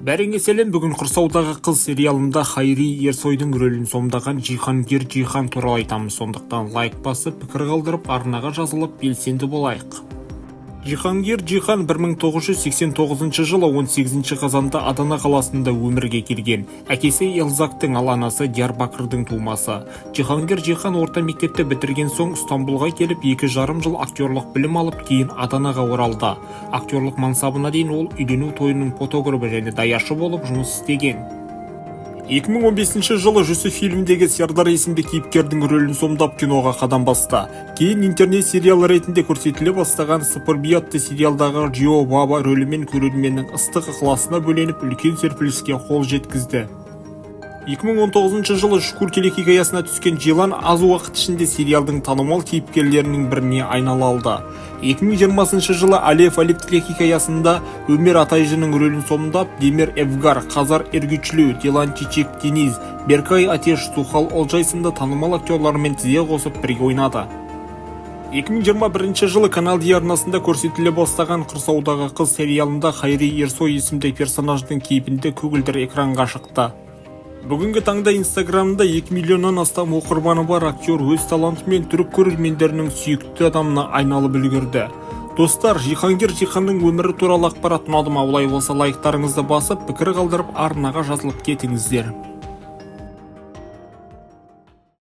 Бәріңе сәлем! Бүгін «Құрсаудағы қыз» сериалында Хайри Ерсойдың рөлін сомдаған Жиһангир Жиһан туралы айтамыз. Сондықтан лайк басып, пікір қалдырып, арнаға жазылып, белсенді болайық. Жиһангир Жиһан 1989 жылы 18 қазанда Адана қаласында өмірге келген. Әкесі Елзактың, ал анасы Диярбакырдың тумасы. Жиһангир Жиһан орта мектепті бітірген соң Стамбулға келіп, 2,5 жыл актерлық білім алып, кейін Аданаға оралды. Актерлық мансабына дейін ол үйлену тойының фотографы және даяшы болып жұмыс істеген. 2015 жылы «Жүсіп» фильміндегі Сердар есімді кейіпкердің рөлін сомдап, киноға қадам басты. Кейін интернет сериал ретінде көрсетіле бастаған «Сыпыр Би» атты сериалдағы Джио Баба рөлімен көрерменнің ыстық ықыласына бөленіп, үлкен серпіліске қол жеткізді. 2019 жылы «Шүкүр» телехикаясына түскен Джилан аз уақыт ішінде сериалдың танымал кейіпкерлерінің біріне айнала алды. 2020 жылы «Алев Алев» телехикаясында Өмер Атайжының рөлін сомдап, Демир Эвгар, Қазар Эргүчлү, Дилан Чичек Дениз, Беркай Атеш, Сухал Олжай сынды танымал актерлармен тізе қосып бірге ойнады. 2021 жылы Канал Ди арнасында көрсетіле бастаған «Құрсаудағы қыз» сериалында Хайри Ерсой есімді персонаждың кейпінде көгілдір экранға шықты. Бүгінгі таңда Инстаграмда 2 миллионнан астам оқырманы бар актер өз талантымен түрік көрермендерінің сүйікті адамына айналып үлгерді. Достар, Жиһангир Жиһанның өмірі туралы ақпарат ұнады ма? Олай болса, лайктарыңызды басып, пікір қалдырып, арнаға жазылып кетіңіздер.